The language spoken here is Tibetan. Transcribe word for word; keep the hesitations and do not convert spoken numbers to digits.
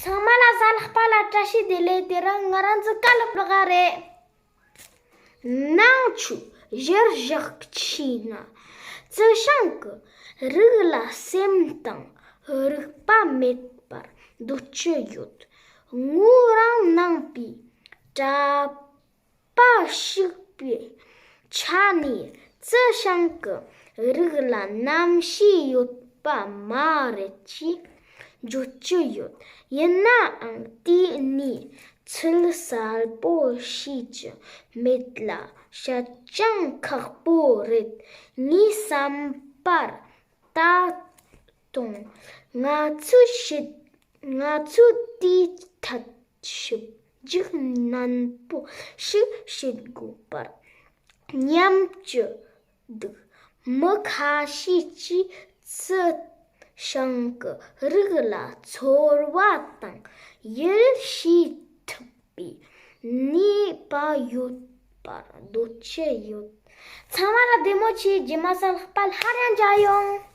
ཚང་མ་ལ་གཟའ་ལྷག་པ་ལ་བཀྲ་ཤིས་བདེ་ལེགས། དེ་རིང་ང་རང་ཚོ་བཀའ་སློབ་ཀློག་ག་རེད། ནང་ཆོས་གཞིར་བཞག་བྱས་ན། རྩི་ཤིང་གི་རིགས་ལ་སེམས་དང་རིག་པ་མེད་པར་འདོད་ཀྱི་ཡོད། ངོས་རང་ནང་པའི་གྲྭ་པ་ཞིག་པའི་ཆ་ནས་རྩི་ཤིང་གི་རིགས་ལ་རྣམ་ཤེས་ཡོད་པ་མ་རེད་ཅེས་བརྗོད་ཀྱི་ཡོད། ཡིན་ནའང་དེ་ནས་ཚུལ་གསལ་པོ་ཤེས་ཀྱི་མེད་ལ་བཤད་ཀྱང་ཁག་པོ་རེད། ངའི་བསམ་པར་ད་དུང་ང་ཚོས་ཤེས་ང་ཚོས་དེའི་ཐད་ཞིབ་འཇུག་ནན་པོ་ཞིག་བྱེད་དགོས་པར་སྙམ་གྱི་འདུག་མི་ཁ་ཤས་ཀྱིས་རྩི་ཤིང་གི་རིགས་ལ་ཚོར་བ་དང་ཡིད་ཆེས་ཐུབ་པའི་ནུས་པ་ཡོད་པར་འདོད་ཀྱི་ཡོད། ཚང་མ་ལ་བདེ་མོ་བྱོས། རྗེས་མ་གཟའ་ལྷག་པ་སླར་ཡང་མཇལ་ཡོང་།